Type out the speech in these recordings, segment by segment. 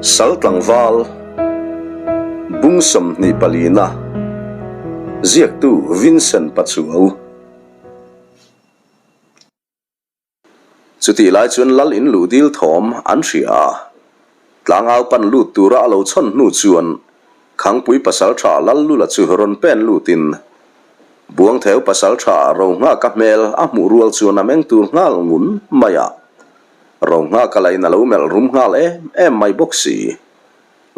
Sal tlangval bung 24 na ziaktu Vincent Pachuau. Chutih lai chuan lal in luh dil thawm an hria a, tlangau pan lut tura a lo chhawn hnu chuan Khangpui pasaltha lal lula chu rawn pen lutin Buangtheu pasaltha Rohnghaka hmel a hmuh rual chuan a meng tur nghal ngun mai a, Rohnghaka lain a lo melh rum nghal em em mai bawk si.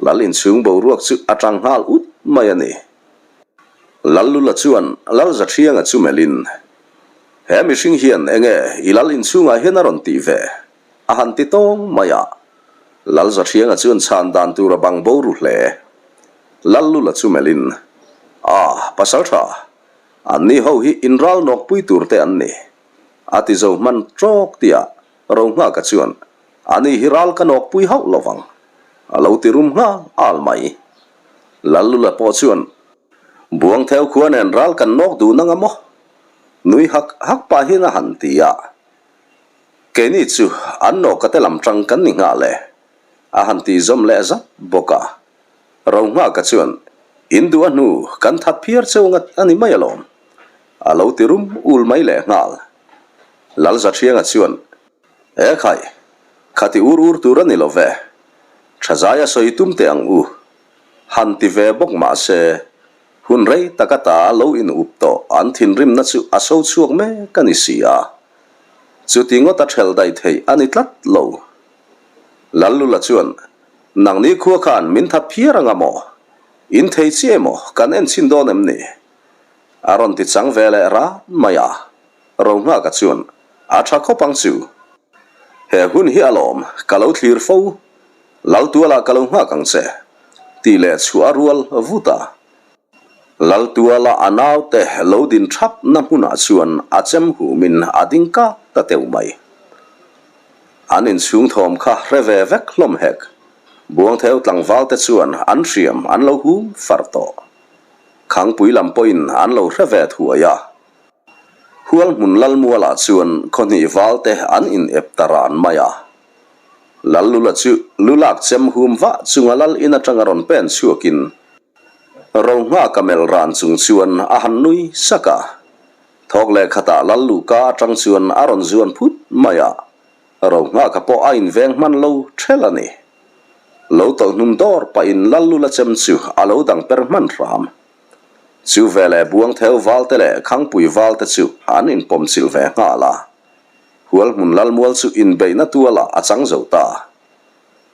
Lal inchhung boruak chu a tang nghal ut mai a ni. Lal lula chuan Lal Zaṭhianga chu melhin He mihring hian enge i lal inchhungah hian a rawn tih ve? a han ti tawng mai a. Lal Zaṭhianga chuan chhan dan tur a bang bo ru hle. Lal Lula chu melhin, A, pasalṭha, anni ho hi inral nawkpui tur te an ni, a ti zo hman ṭawk tih ah Rohnghaka chuan, Ani hi ral ka nawkpui hauh lo vang, a lo ti rum nghal al mai. Lal Lula pawh chuan, Buangtheu khua nen ral kan nawk dun anga maw? Nui hak hak pah hian a han ti a, Keini chu an nawka te lam tang kan ni nghal e, a han ti zawm leh zat bawk a. Rohnghaka chuan, In duh a hnu kan that phiar cheu ngat a ni mai alawm, a lo ti rum ul mai leh nghal. Lalzathianga chuan, E khai, khati ur ur tur a ni lo ve, Thazaia sawi tum teh ang u, han ti ve bawk mah se, Hun rei tak ata lo in up tawh an thinrimna chu a so chhuak mek a ni si a, chuti ngawt a ṭhelh daih theih a ni tlat lo. Lallula chuan, Nangni khua khan min that phiar anga maw? In thei chiah emaw kan en chhin dawn em ni? A rawn ti chang ve leh ran mai a. Rohnghaka chuan, A ṭha khawp ang chu. He hun hi alawm ka lo thlir fo. Laltualah ka lo nghak ang che, tih leh chhuah a rual vut a. Laltuala a naute lo din thapna hmunah chuan a chem humin a ding kak ta teuh mai. An inchhung thawm kha hre ve vek hlawm hek. Buangtheu tlangval te chuan an hriam an lo hum far tawh. Khangpui lam pawhin an lo hre ve thuai a. Hualhmun Lalmualah chuan khawhnih valte an in ep ta ran mai a. Lallula chu lu lak chem hum vah chunga lal in atanga rawn pen chhuakin Rohnghaka melh ran chung chuan a han nui sak a. Thawk leh khatah lal luhka atang chuan a rawn zuan phut mai a, Rohnghaka pawh a inveng hman lo ṭhelh a ni. Lo tawlh hnum dawr pahin Lallula chem chu a lo dang per hman hram. Chu veleh Buangtheu valte leh Khangpui valte chu an inpawmchilh ve nghal a. Hualhmun Lalmual chu inbeihna tualah a chang zo ta.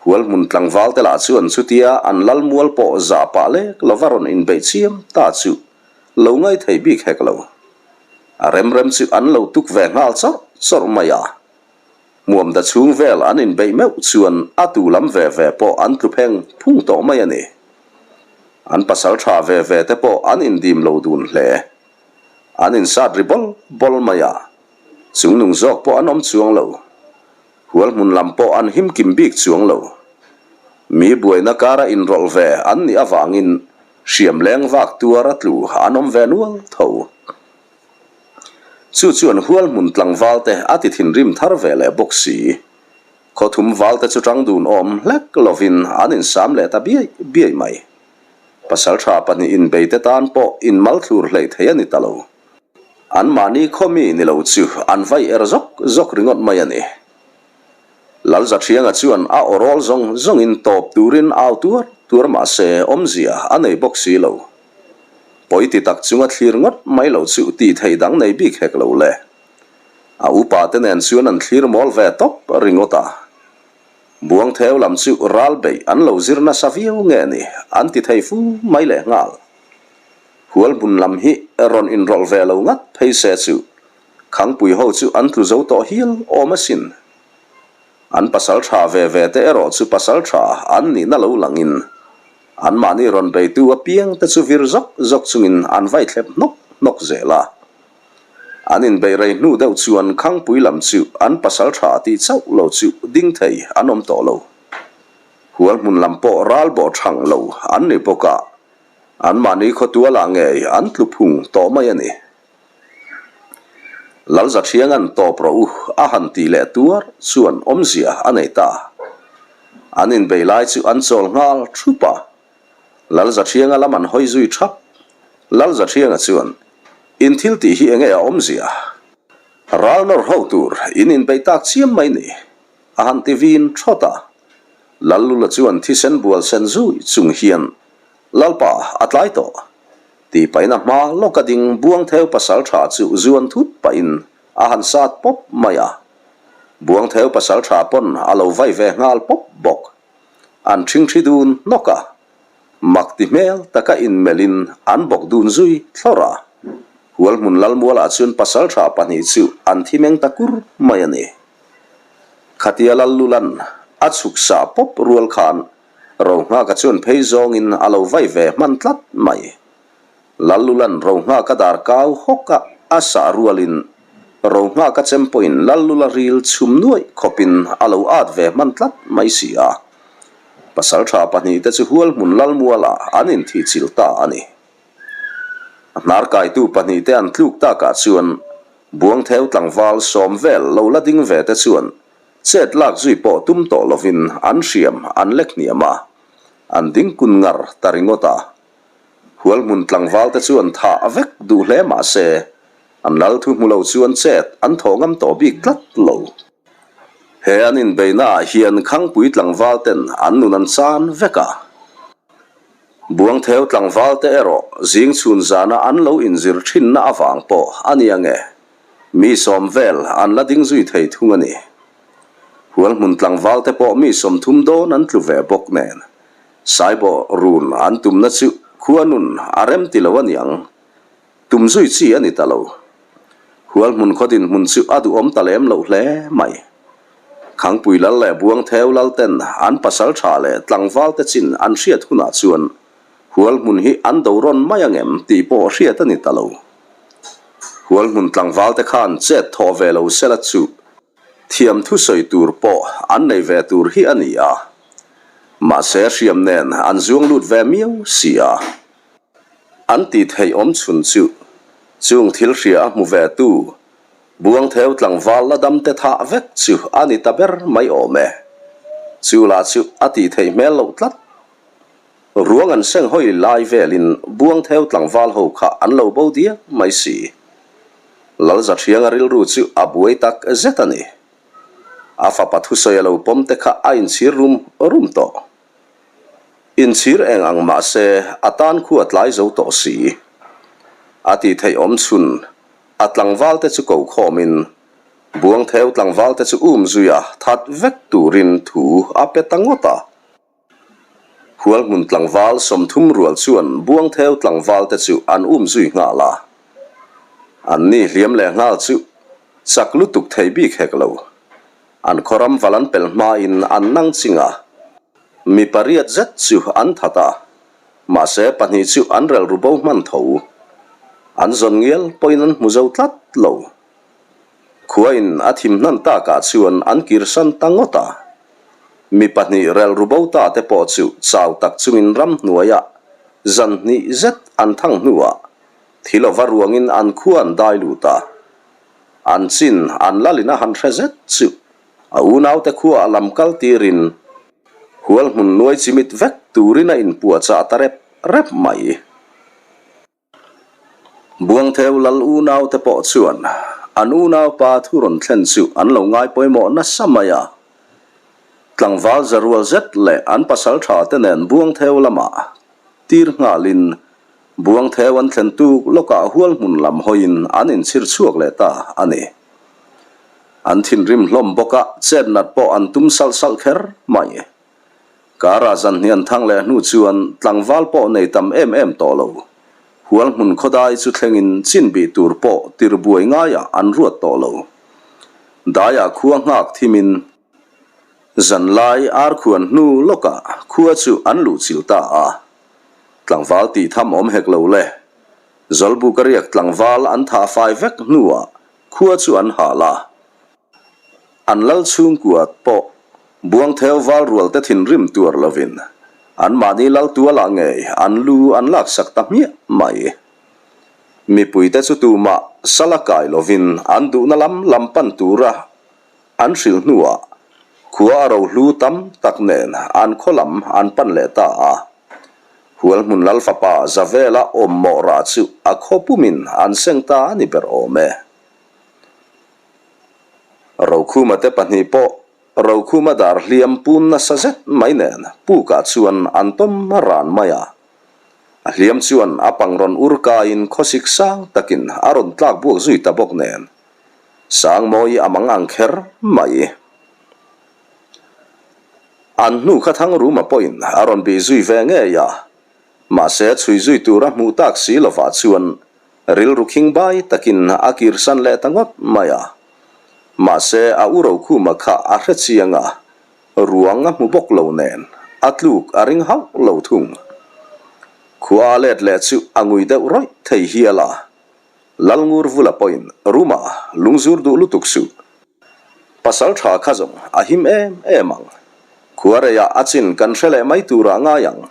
Hualhmun tlangvalte lah chuan chutia an Lalmual pawh zah pah lek lova rawn inbeih chiam ta chu lo ngai thei bik hek lo. A rem rem chu an lo tuk ve nghal chawrh chawrh mai a. Hmuamda chhung vel an inbeih meuh chuan a tu lam ve ve pawh an tlu pheng phung tawh mai a ni. An pasal tha ve ve te pawh an indim lo dun hle. An insat ri bawl bawl mai a. Chungnung zawk pawh an awm chuang lo. Hualhmun lam pawh an him kim bik chuang lo. Mi buaina kara inrawlh ve an nih avangin hriam leng vak tuar a tlu an awm ve nual tho. Chu chuan Hualhmun tlangval te a ti thinrim thar ve leh bawk si. Khawthum val te chu tang dun awm hlek lovin an insam leh ta biai biai mai. Pasaltha pahnih inbeite tan pawh inmalthlur hleih thei a ni ta lo. Anmahni khawmi ni lo chu an vai er zawk zawk ringawt mai a ni. Lalzathianga chuan a awrawl zawng zawngin tawp turin au tuar tuar mah se awmzia a nei bawk si lo. Pawi ti tak chunga thlir ngawt mai lo chu tih theih dang nei bik hek lo le. A upa te nen chuan an thlir mawl ve tawp ringawt a. Buangtheu lam chu ral beih an lo zir nasa viau nge ni an ti thei fu mai leh nghal. Hualhmun lam hi rawn inrawlh ve lo ngat phei se chu Khangpui ho chu an tlu zo tawh hial awm asin. An pasal tha ve ve te erawh chu pasal tha an nihna lo langin anmahni rawn beitu apiang te chu vir zawk zawk chungin an vai thlep hnawk hnawk zel a. An inbeih rei hnu deuh chuan Khangpui lam chu an pasal tha tih chauh lo chu ding thei an awm tawh lo. Hualhmun lam pawh ral bawh thang lo an ni bawk a. Anmahni khawtualah ngei an tlu phung tawh mai a ni. Lalzathianga'n tawp rawh u a han tih leh tuar chuan awmzia a nei ta. An inbei lai chu an chawl nghal thup a. Lalzathianga lam an hawi zui thap. Lalzathianga chuan, In thil tih hi enge a awmzia? Ral nawr ho tur in inbei tak chiam mai ni, a han ti vin thawt a. Lallula chuan thisen bual sen zui chung hian, Lalpa, a tlai tawh. Tih pahin a hma lawka ding Buangtheu pasal tha chu zuan thut pahin a han sat pawp mai a. Buangtheu pasal tha pawn a lo vai ve nghal pawp bawk. An ṭhingṭhi dun hnawk a, mak ti hmel taka inmelhin an bawk dun zui thlawrh a. Hualhmun Lalmualah chuan pasalṭha pahnih chu an thi meng ta kur mai a ni. Khatia Lallulan a chhuk sah pawp rual khan Rohnghaka chuan phei zawngin a lo vai ve hman tlat mai. Lallulan Rohnghaka dar kau hawk a a sah rualin Rohnghaka chem pawhin Lallula ril chhum nuaih khawpin a lo at ve hman tlat mai si a. Pasaltha pahnihte chu Hualhmun Lalmualah an inthihchilh ta a ni. A hnar kaitu pahnihte an tluk takah chuan Buangtheu tlangval sawm vel lo la ding ve te chuan chet lak zui pawh tum tawh lovin an hriam an lek hniam a, an ding kun ngar ta ringawt a. Hualhmun tlangval te chuan thah vek duh hle mah se, an lal thu hmu lo chuan chet an thawh ngam tawh bik tlat lo. He an inbeina ah hian Khangpui tlangval ten an nun an chan vek a. Buangtheu tlangval te erawh zing chhun zana an lo inzir thinna avang pawh a ni ange, mi sawm vel an la ding zui thei thung a ni. Hualhmun tlangval te pawh mi 30 dawn an tlu ve bawk nen. Saibawh run an tumna chu khua nun a rem ti lo a niang. Tum zui chi a ni ta lo. Hualhmun khaw dinhmun chu a duhawm ta lem loh hle mai. Khangpui lal leh Buangtheu lal ten an pasal tha leh tlangval te chin an hriat hunah chuan Hualhmun hi an do rawn mai angem tih pawh hriat a ni ta lo. Hualhmun tlangval te khan chet thawh ve lo sela chu Thiam thusawi tur pawh an nei ve tur hi a ni a, mahse hriam nen an zuang lut ve miau si a. An tih theih awm chhun chu chung thil hria a hmu ve tu Buangtheu tlangval la dam te thah vek chu a ni ta ber mai awm e. Chu lah chu a tih theih hmel loh tlat. Ruang an seng hawi lai velin Buangtheu tlangval ho kha an lo bo diak mai si. Lalzathianga rilru chu a buai tak zet a ni. A fapa thusawi a lo pawm te kha a inchhir rum rum tawh. Inchhir eng ang mah se a tan khu a tlai zo tawh si. A tih theih awm chhun a tlangval te chu ko khawmin Buangtheu tlangval te chu um zui a that vek turin thu a pe ta ngawt a. Hualhmun tlangval 30 rual chuan Buangtheu tlangval te chu an um zui nghal a. An ni hliam leh nghal chu chak lutuk thei bik hek lo. An khawram val an pel hmain an nang ching a. Mi pariat zet chu an that a, mahse pahnih chu an relru bo hman tho. An zawn ngial pawhin an hmu zo tlat lo. Khuain a thim hnan takah chuan an kirsan ta ngawt a. Mi pahnih relru bo ta te pawh chu chau tak chungin ramhnuaiah zan hnih zet an thang hnuah thi lova ruangin an khua an dai lut a. An chin an lalin a han hre zet chu a unaute khuaah lam kal tirin hualhmun nuai chimit vek turin a inpuahchah ta rep rep mai. Buangtheu lal unaute pawh chuan an unaupa thu rawn thlen chu an lo ngai pawimawh nasa mai a. Tlangval za rual zet leh an pasal tha te nen Buangtheu lamah tir nghalin Buangtheu an thlen tuk lawkah hualhmun lam hawiin an inchhir chhuak leh ta a ni. An thinrim hlawm bawk a, chet nat pawh an tum salh salh kher mai. Kara zan hnian thang leh hnu chuan tlangval pawh nei tam em em tawh lo. Hualhmun khawdai chu thlengin chin bih tur pawh tir buai ngaiah an ruat tawh lo. Daiah khua nghak thimin zanlai ar khuan hnu lawkah khua chu an luh chilh ta a. Tlangval tih tham awm hek lo le. Zawlbuk a riak tlangval an thah fai vek hnuah khua chu an hal a. An lal chhungkua pawh Buangtheu val rual te thinrim tuar lovin anmahni lal tualah ngei an lu an laksak ta hmiah mai. Mipuite chu tumah sala kai lovin an duhna lam lam pan tura an hrilh hnuah. Khua a rohlu tam tak nen an khaw lam an pan leh ta a. Hualhmun Lal fapa Zavela awm mawh rah chu a khaw pumin an seng ta a ni ber awm e. Rokhuma te pahnih pawh Rokhuma dar hliam pun nasa zet mai nen pukah chuan an tawm ran mai a. A hliam chuan a pang rawn ur kaiin khawsik sang takin a rawn tlak buak zui ta bawk nen Sangmawi a mang ang kher mai. An hnu kha Thangruma pawhin a rawn bih zui ve ngei a, mahse chhui zui tur a hmuh tak si lovah chuan Rilru khingbai takin a kirsan leh ta ngawt mai a. Mahse a u Rokhuma kha a hre chiang a, ruang a hmu bawk lo nen a tluk a ring hauh lo thung. Khua a let leh chu a ngui deuh rawih thei hial a. Lalngur vula pawhin Ruma lungzur duh lutuk suh. Pasal tha kha zawng a him em em ang. Khua reiah a chin kan hre leh mai turah ngai ang.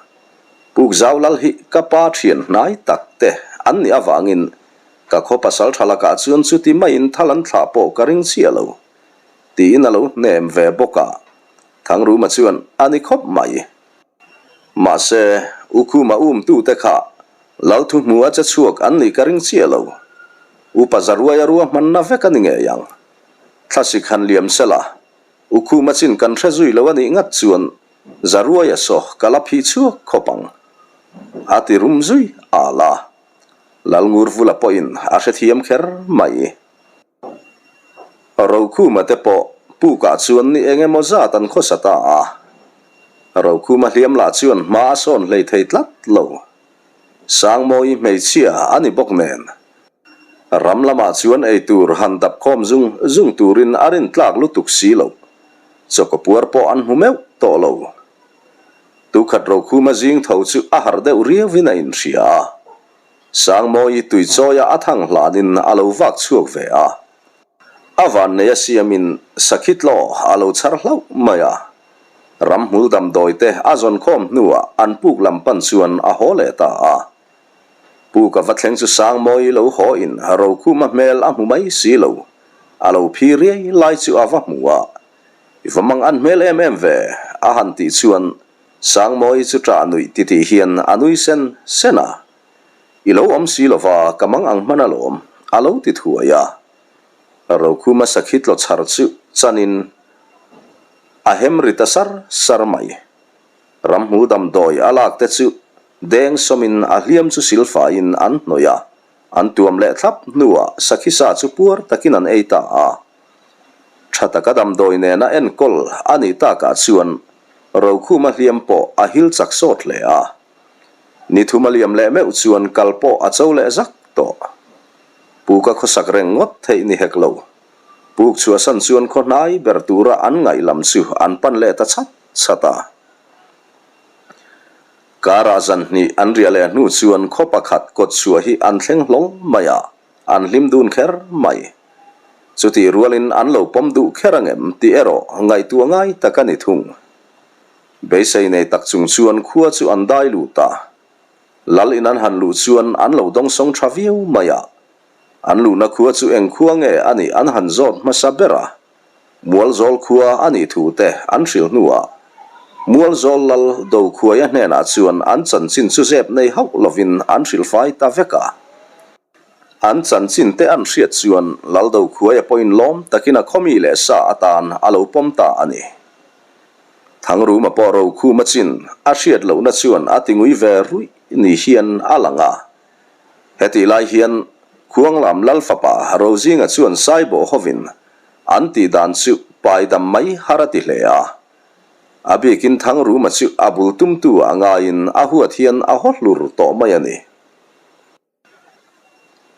Puk zau lal hi ka pa thian hnai tak te an nih avangin ka khaw pasal tha lakah chuan chuti maiin thal an thlah pawh ka ring chiah lo tiin a lo hnem ve bawk a, Thangruma chuan a ni khawp mai. Mahse, U Khuma umtute kha Lal thuhmu a che chhuak an nih ka ring chiah lo. Upa Zaruaia ruahmanna vek a ni ngei ang. Thlasik han liam sela, U Khuma chin kan hre zui lo a nih ngat chuan Zaruaia saw ka la phih chhuak khawp ang, a ti rum zui al a. Lalngurvula pawhin a hrethiam kher mai. Rokhuma te pawh pukah chuan ni eng emaw zat an khawsa ta a. Rokhuma hliam lah chuan hma a sawn hlei thei tlat lo. Sangmawi hmeichhia a ni bawk nen. Ram lamah chuan eitur han dap khawm zung zung turin a rin tlak lutuk si lo. Chawkaw puar pawh an hmu meuh tawh lo. Tukhat Rokhuma zing tho chu a harh deuh riauin a inhria a. Sangmawi tuichawia a thang hlanin a lo vak chhuak ve a. A vanneia siamin sakhi tlaw a lo chhar hlauh mai a. Ramhmul damdawi te a zawn khawm hnuah an puk lam pan chuan a haw leh ta a. Pu ka va thleng chu Sangmawi lo haw in Rokhuma hmel a hmu mai si lo. A lo phi riai lai chu a va hmu a. I va mang an hmel em em ve, a han tih chuan Sangmawi chu ṭah nuih titih hian a nui sen sen a. I lo awm si lova ka mang ang hman alawm, a lo ti thuai a. Rokhuma sakhi tlaw chhar chu chanin a hem ri ta sar sar mai. Ramhmul damdawi a lak te chu deng sawmin a hliam chu silfaiin an hnawih a, an tuam leh thlap hnuah sakhi sa chu puar takin an ei ta a. Tha taka damdawi nena enkawl a nih takah chuan Rokhuma hliam pawh a hil chak sawt hle a. Ni thum a liam leh meuh chuan kal pawh a cho leh zak tawh. Puka khawsak reng ngawt theih ni hek lo. Puk chhuahsan chuan khaw hnai ber tura an ngaih lam chu an pan leh ta chat chat a. Karah zan hnih an riah leh hnu chuan khaw pakhat kawt chhuah hi an thleng hlawl mai a, an hlim dun kher mai. Chutih rualin an lo pawm duh kher angem tih erawh ngaihtuah ngai tak a ni thung. Beisei nei tak chung chuan khua chu an dai lut a. Lal in an han luh chuan an lo dawngsawng tha viau mai a. An luhna khua chu eng khua nge a nih an han zawt hmasa ber a. Mualzawl khua a nih thu te an hrilh hnuah Mualzawl lal Dokhuaia hnenah chuan an chanchin chu zep nei hauh lovin an hrilh fai ta vek a. An chanchin te an hriat chuan Lal Dokhuaia pawhin lawm takin a khawmi leh sa atan a lo pawm ta a ni. Thangruma pawh Rokhuma chin a hriat lohna chuan a ti ngui ve ruih ni hian a lang a. Hetih lai hian Khuanglam Lal fapa Rozinga chuan Saibawh hovin an tih dan chu pai dam mai har a ti hle a. A bikin Thangruma chu a bul tumtu a ngaiin a huat hian a haw hlur tawh mai a ni.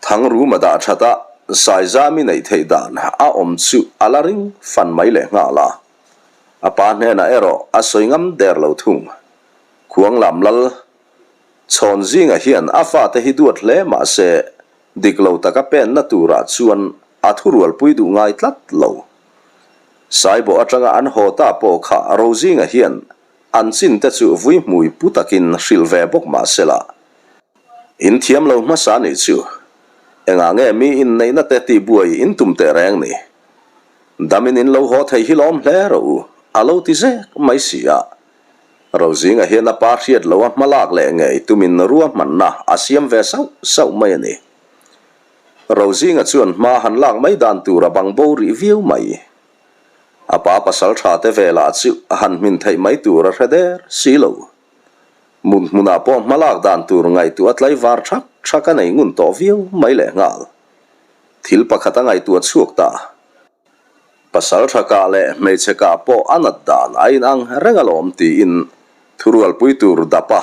Thangruma dah that a Saizami neih theih dan a awm chu a la ring fan mai leh nghal a. A pa hnenah erawh a sawi ngam der lo thung. Khuanglam Lal Chhawn zinga hian a fate hi duat hle mah se, dik lo taka penna turah chuan a thurualpui duh ngai tlat lo. Saibawh atanga an haw ta pawh kha Rozinga hian an chin te chu vui hmui pu takin hrilh ve bawk mah se la, In thiam lo hmasa nih chu engah nge mi inneihna te tihbuai in tum teh reng ni? Damin in lo haw thei hi lawm hle rawh u. a lo ti zek mai si a. Rozinga hian a pa hriat loh a hmalak leh ngei tumin ruahmanna a siam ve sauh sauh mai a ni. Rozinga chuan hma han lak mai dan tur a bang bo rih viau mai. A pa pasal tha te velah chu a han hmin theih mai tur a hre der si lo. Mut hmunah pawh hmalak dan tur ngaihtuah tlaivar thak thak a nei ngun tawh viau mai lehnghal. Thil pakhat a ngaihtuah chhuak ta. Pasal tha kah leh hmeichhe kah pawh a nat dan a inang reng alawm tiin thurualpui tur dap a.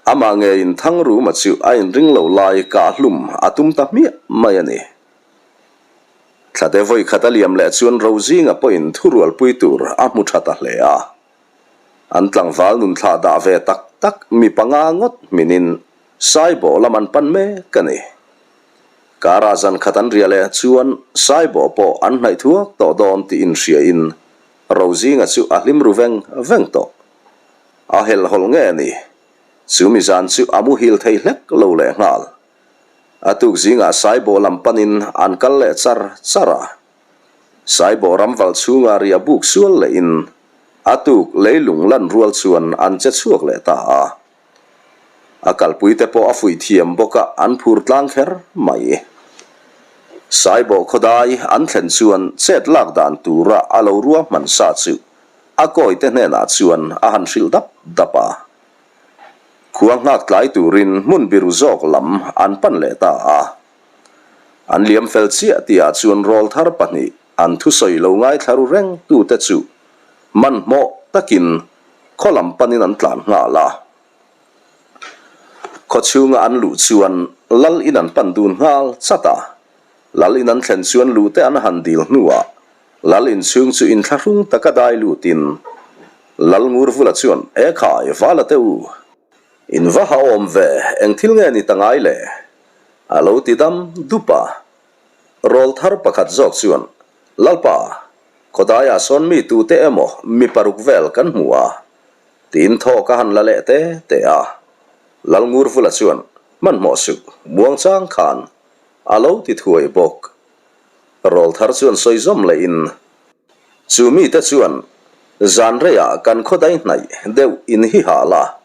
Amah ngeiin Thangruma chu a inring lo lai kah hlum a tum ta hmiah mai a ni. Thlate vawi khat a liam leh chuan Rozinga pawhin thurualpui tur a hmu tha ta hle a. An tlangval nun thlah dah ve tak tak mi panga ngawt hminin Saibawh lam an pan mek a ni. Kara zan khat an riah leh chuan Saibawh pawh an hnaih thuak tawh dawn tih inhriain Rozinga chu a hlim ru veng veng tawh. A helhhawlh nge ni? Chu mi zan chu a muhil thei hlek lo leh nghal. A tuk zingah Saibawh lam panin an kal leh char char a. Saibawh ram val chhunga riah buk sual lehin a tuk leilung lan rual chuan an che chhuak leh ta a. A kalpuite pawh a fuih thiam bawk a, an phur tlang kher mai. Saibawh khawdai an thlen chuan chet lak dan tura a lo ruahman sa chu a kawite hnenah chuan a han hrilh dap dap a. Khua nghak tlai turin hmun biru zawk lam an pan leh ta a. An liam fel chiah tihah chuan rawlthar pahnih an thusawi lo ngaithla ru reng tute chu hmanhmawh takin Khaw lam panin an tlan nghal a. Khaw chhunga an luh chuan Lal in an pan dun nghal chat a. Lal in an thlen chuan luhte an han dil hnuah Lal inchhung chu inthlahrung taka dai lutin Lal Ngurvula chuan, E khai, vala te u! In va ha awm ve, eng thil nge ni ta ngai le? A lo ti dam dup a. Rawlthar pakhat zawk chuan, Lalpa, Khawdaiah sawn mi tute emaw mi paruk vel kan hmu a, tiin thaw ka han la leh te te a. Lalngurvula chuan, Hmanhmawh suh, muangchang khan a lo ti thuai bawk. Rawlthar chuan sawi zawm lehin, Chu mite chuan zan reiah kan khawdai hnaih deuh in hi hal a,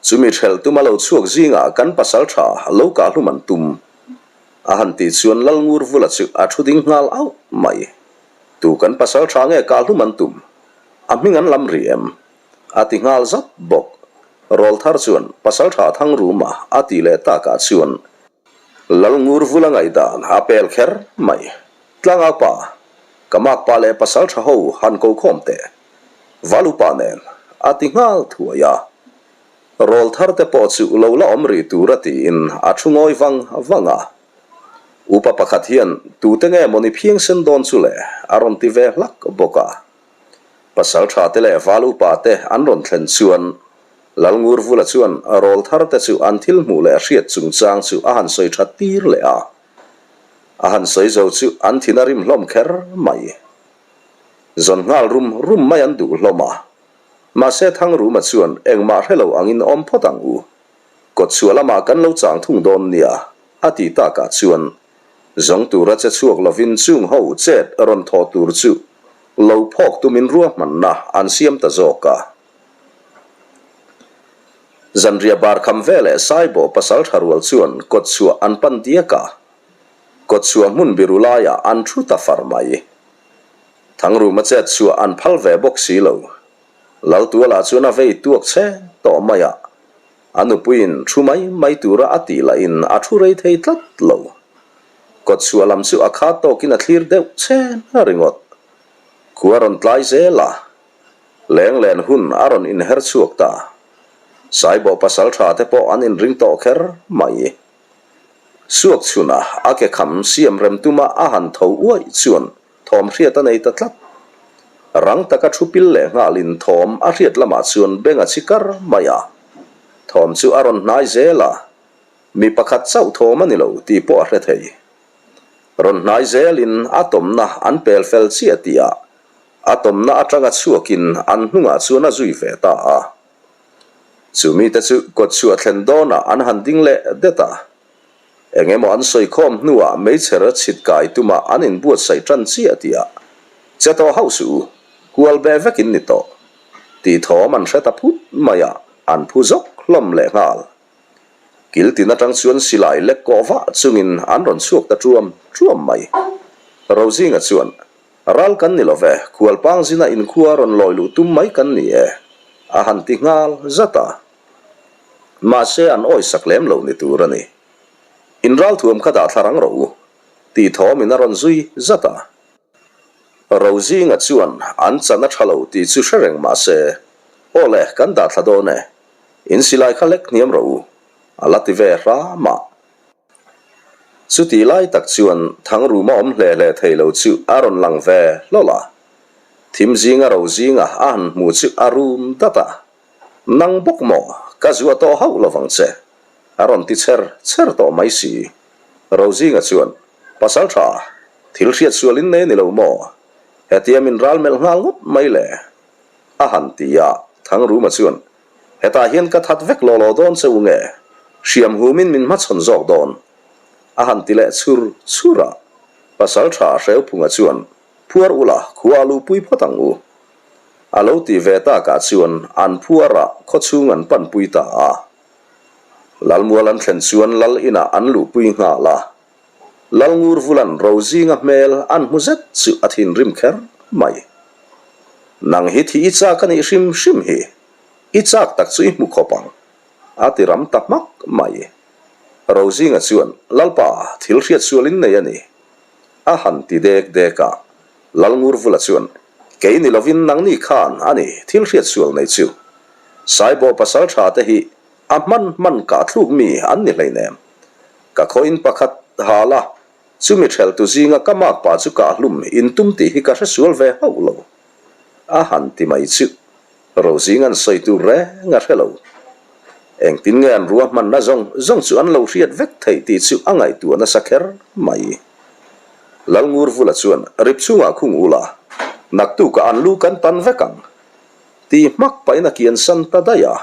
chumi hrel tuma lo chhuak zingah kan pasal tha lo kah hlum an tum. A han tih chuan Lalngurvula chu a thu ding nghal auh mai. Tu kan pasal tha nge kah hlum an tum? A hming an lam rih em? A ti nghal zat bawk. Rawlthar chuan pasal tha Thangruma a tih leh takah chuan Lalngurvula ngaihdan a pel kher mai. Tlangaupa, ka makpa leh pasal tha ho han ko khawm teh. Valupa nen a ti nghal thuai a. Rawlthar te pawh chu lo la awm rih tur a tiin a thu ngawi vang vang a. Upa pakhat hian tute nge mawni phiang sen dawn chu le a rawn ti ve hlak bawk a. Pasal tha te leh val upa te an rawn thlen chuan Lalngurvula chuan rawlthar te chu an thil hmuh leh hriat chungchang chu a han sawi that tir leh a. A han sawi zo chu an thin a rim hlawm kher mai. Zawn nghal rum rum mai an duh hlawm a. Mahse Thangruma chuan engmah hre lo angin awm phawt ang u. Kawtchhuah lamah kan lo chang thung dawn nia, a ti takah chuan zawng tura che chhuak lovin chung ho chet rawn thawh tur chu lo phawk tumin ruahmanna an siam ta zawk a. Zanriah bar kham veleh Saibawh pasal tha rual chuan kawtchhuah an pan diak a. Kawtchhuah hmun biru laiah an thu ta far mai. Thangruma chet chhuah an phal ve bawk si lo. Laltualah chuan a vei tuak che tawh mai a, a nupuiin thu mai mai tura a tih lahin a thu rei thei tlat lo. Kawtchhuah lam chu a khat tawkin a thlir deuh chen a ringawt. Khua rawn tlai zel a, lenglen hun a rawn inher chhuak ta. Saibawh pasal tha te pawh an inring tawh kher mai. Suak chhuna a ke kham siam rem tuma a han tho uaih chuan thawm hriat a nei ta tlat. Rang taka thu pil leh nghalin thawm a hriat lamah chuan beng a chi kar mai a. Thawm chu a rawn hnai zel a, mi pakhat chauh thawm a ni lo tih pawh a hre thei. Rawn hnai zelin a tawmna an pel fel chiah tihah a tawmna atanga chhuakin an hnungah chuan a zui ve ta a. Chu mite chu kawtchhuah thlen dawnah an han ding leh det a. Eng emaw an sawi khawm hnuah meichher chhit kai tumah an inbuatsaih tan chiah tihah, Che tawh hauh suh u. Kual beh vek in ni tawh. Tih thawm an hre ta phut mai a, an phu zawk hlawm leh nghal. Kil tin atang chuan silai lek kawh vah chungin an rawn chhuak ta ṭuam ṭuam mai. Rozinga chuan, Ral kan ni lo ve, khualpang zina inkhua rawn lawi luh tum mai kan ni e, a han ti nghal zat a. Mahse an awisak lem lo ni tur a ni. In ralthuam kha dah thla rang rawh u, tih thawmin a rawn zui zat a. Rozinga chuan an chan a tha lo tih chu hre reng mah se, Aw le, kan dah thla dawn e, in silai kha lek hniam rawh u, a la ti ve hram a. Chutih lai tak chuan Thangruma awm hle hle thei lo chu a rawn lang ve hlawlh a. Thim zinga Rozinga a han hmu chu a rum dat a, Nang bawk maw, ka zuah tawh hauh lovang che, a rawn ti chher chher tawh mai si. Rozinga chuan, Pasal tha, thil hriat sual in nei ni lo maw? Hetia min ral melh nghal ngawt mai le? A han ti a, Thangruma chuan, Hetah hian ka that vek law law dawn che u nge? Hriam humin min hmachhawn zawk dawn? A han ti leh chhur chhur a. Pasal tha Hreuphunga chuan, Phuar ula, khua a luhpui phawt ang u. A lo ti ve takah chuan an phuar a khawchhung an panpui ta a. Lalmual an thlen chuan lal inah an luhpui nghal a. Lalngurvula'n Rozinga hmel an hmu zet chu a thinrim kher mai. Nang hi thi i chak a nih hrim hrim hi, i chak tak chu i hmu khawp ang, a ti ram ta hmak mai. Rozinga chuan, Lalpa, thil hriat sual in nei a ni, a han ti dek dek a. Lalngurvula chuan, Kei ni lovin nangni khan a ni thil hriat sual nei chu. Saibawh pasal tha te hi a hman hman kah thluk mi an ni hleinem. Ka khawiin pakhat hal a, chumi theltu zinga ka makpa chu kah hlum in tum tih hi ka hre sual ve hauh lo. A han ti mai chu. Rozing an sawi tur reng a hre lo. Engtin nge an ruahmanna zawng zawng chu an lo hriat vek theih tih chu a ngaihtuah nasa kher mai. Lalngurvula chuan rip chungah khung ula, naktukah an lu kan tan vek ang tih hmak pahin a kian san ta daih a.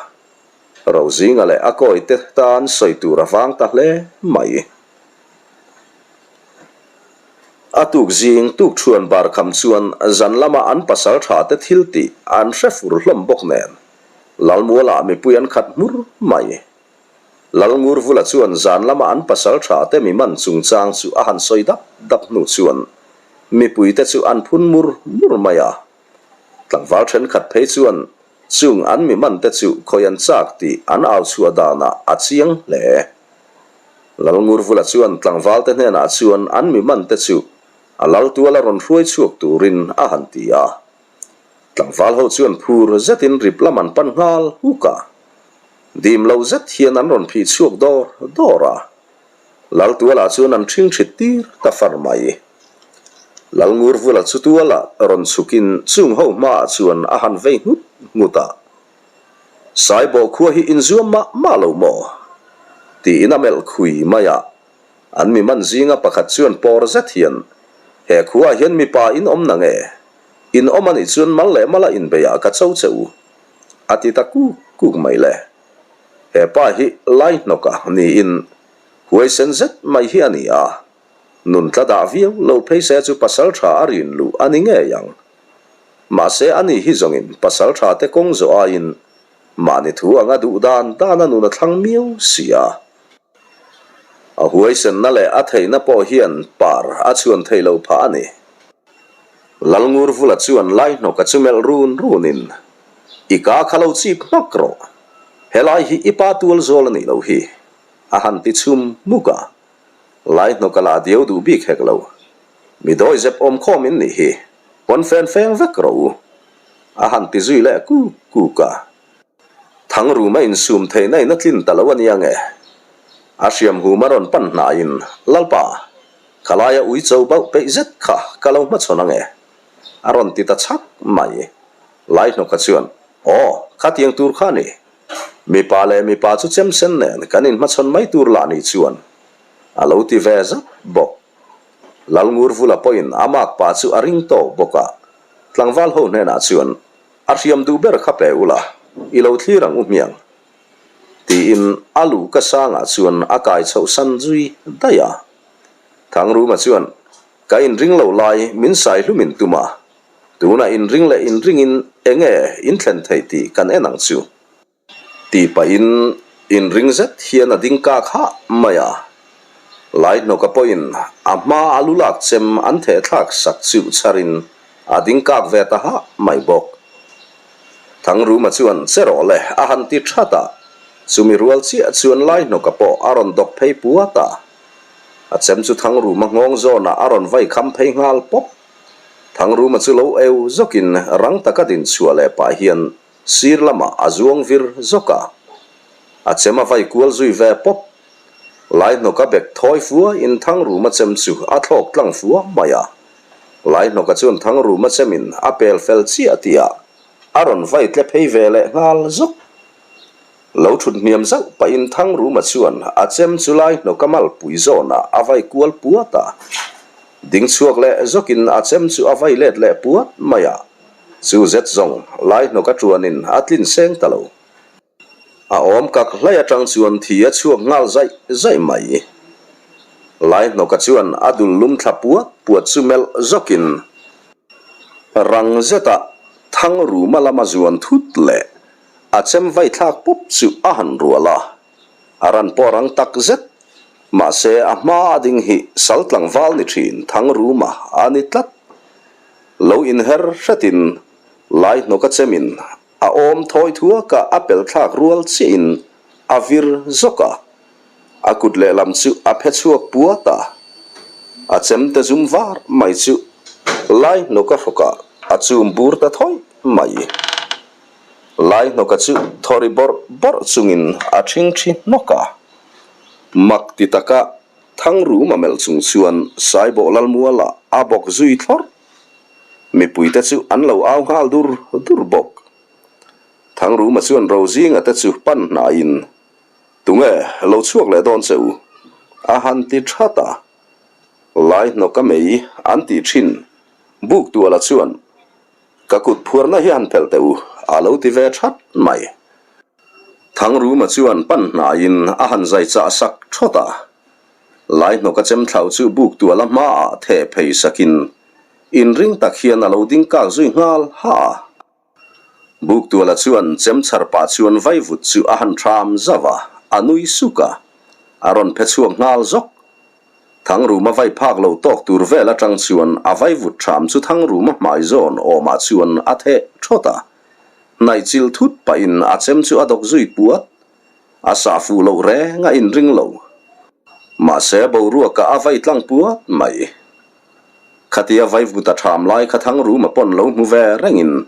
Rozinga leh a kawite tan sawi tur a vang ta hle mai. A tuk zing tuk thuan bar kham chuan zan lama an pasal tha te thil tih an hre fur hlawm bawk nen Lalmualah mipui an khat hmur mai. Lalngurvula chuan zan lama an pasal tha te mi man chungchang chu a han sawi dap dap hnu chuan mipui te chu an phun mur mur mai a. Tlangval thenkhat phei chuan chung an mi man te chu khawi an chak tih an au chhuah danah a chiang hle. Lalngurvula chuan tlangvalte hnenah chuan an mi man te chu a lal tuala rawn hruai chhuak turin a han ti a. Tlangval ho chuan phur zetin rip lam an pan nghal huk a. Dim lo zet hian an rawn phih chhuak dawr dawr a. Lal tualah chuan an ṭhing ṭhit tir ta far mai. Lalngurvula chu tualah rawn chhukin chung ho hmaah chuan a han vei nghut nghut a. Saibawh khua hi inzuam mah mah lo maw? Tiin a melh khui mai a. An mi man zinga pakhat chuan pawr zet hian, He khuaah hian mipa in awm na nge? In awm a nih chuan mal leh mala inbeiah ka cho che u, a ti ta kuk kuk mai le. He pa hi Laihnawka niin huaisen zet mai hi a ni a. Nun tla dah viau lo phei se chu pasal tha a rin luh a ni ngei ang. Mahse a ni hi zawngin pasal tha te kawng zawh aiin mahni thu anga duh dan dan a nun a thlang miau si a. A huaisenna leh a theihna pawh hian par a chhuan theih loh phah a ni. Lalngurvula chuan Laihnawka chu melh run runin, I ka kha lo chip hmak rawh. Helai hi i pa tual zawl a nih loh hi, a han ti chhum hmuk a. Laihnawka lah diau duh bik hek lo. Mi dawihzep awm khawm in nih hi, pawn fen feng vek rawh u, a han ti zui leh kuk kuk a. Thangruma insum theihna in a tlin ta lo a nia nge? A hriam hum a rawn pan hnaiin, Lalpa, ka laia ui cho bauh peih zet kha ka lo hmachhawn ange, a rawn ti ta chhak mai. Laihnawka chuan, Aw, khatiang tur kha a ni. Mipa leh mipa chu chemsen nen kan inhmachhawn mai tur lah ni chuan, a lo ti ve zat bawk. Lalngurvula pawhin a makpa chu a ring tawk bawk a, tlangval ho hnenah chuan, A hriam duh ber kha pe ula, i lo thlir ang u hmiang, tiin a luh ka sangah chuan a kai chhoh san zui daih a. Thangruma chuan, Ka inring lo lai min sai hlum in tum a. Tunah inring leh inringin enge in thlen theih tih kan en ang chu. Tih pahin inring zet hian a ding kak hah mai a. Laihnawka pawhin a hma a lu lak chem an theh thlak sak chu chharin a ding kak ve ta hah mai bawk. Thangruma chuan che rawh le a han ti that a, chumi rual chiah chuan Laihnawka pawh a rawn dawk phei puat a. A chem chu Thangruma nghawng zawnah a rawn vai kham phei nghal pawp. Thangruma chu lo eu zawkin rang taka din chhuah leh pah hian Sir lamah a zuang vir zawk a, a chem a vai kual zui ve pawp. Laihnawka bek thawi fua in Thangruma chem chu a thlawk tlang fua mai a. Laihnawka chuan Thangruma chemin a pel fel chiah tihah a rawn vai tle phei ve leh nghal zawk. Lo thut hniam zauh pahin Thangruma chuan a chem chu Laihnawka malpui zawnah a vai kual puat a. Ding chhuak leh zawkin a chem chu a vai let leh puat mai a. Chu zet zawng lai hnawk a tuanin a tlin seng ta lo. A awm kak hlai atang chuan thi a chhuak nghal zaih zaih mai. Lai hnawka chuan a dul lum thla puat puat chu melh zawkin rang zeta thang ruma lama zuan thut leh a chem vai thlak pawp chu a han rual a. A ran pawh rang tak zet. Mahse a hma a ding hi sal tlangval ni thin thang ruma a ni tlat. Lo inher hretin lai hnawka chemin a awm thawi thuaka a pel thlak rual chiahin a vir zawk a, a kut lehlam chu a phe chhuak puat a, a chemte zum var mai chu lai hnawka hrawkah a chum bur ta thawi mai. Lai hnawka chu thaw ri bawrh bawrh chungin a ṭhingṭhi hnawk a, mak ti taka Thangruma melh chung chuan Saibawh Lalmuala a bawk zui thlawrh. Mipuite chu an lo au nghal dur dur bawk. Thangruma chuan Rozinga te chu pan hnaiin, Tunge lo chhuak leh dawn che u? a han ti that a. Lai hnawka mei an tih thin Buktuala chuan, Ka kut phuarna hi han phelh teh u, a lo ti ve that mai. Thangruma chuan pan hnaiin a han zai chah sak thawt a. Laihnawka chem thlau chu buk tuala hmaah theh phei sakin inring tak hian a lo ding kak zui nghal ha a. Buk tuala chuan chem chhar pah chuan vaivut chu a han thram zauh a, a nui suk a, a rawn phe chhuak nghal zawk. Thangruma vai phak lo tawk tur vel atang chuan a vaivut thram chu Thangruma hmai zawn awmah chuan a theh thawt a. Hnaih chil thut pahin a chem chu a dawk zui puat. A sah fuh loh reng a inring lo. Mahse boruakah a vai tlang puat mai. Khatia vaivut a ṭham lai kha Thangruma pawn lo hmu ve rengin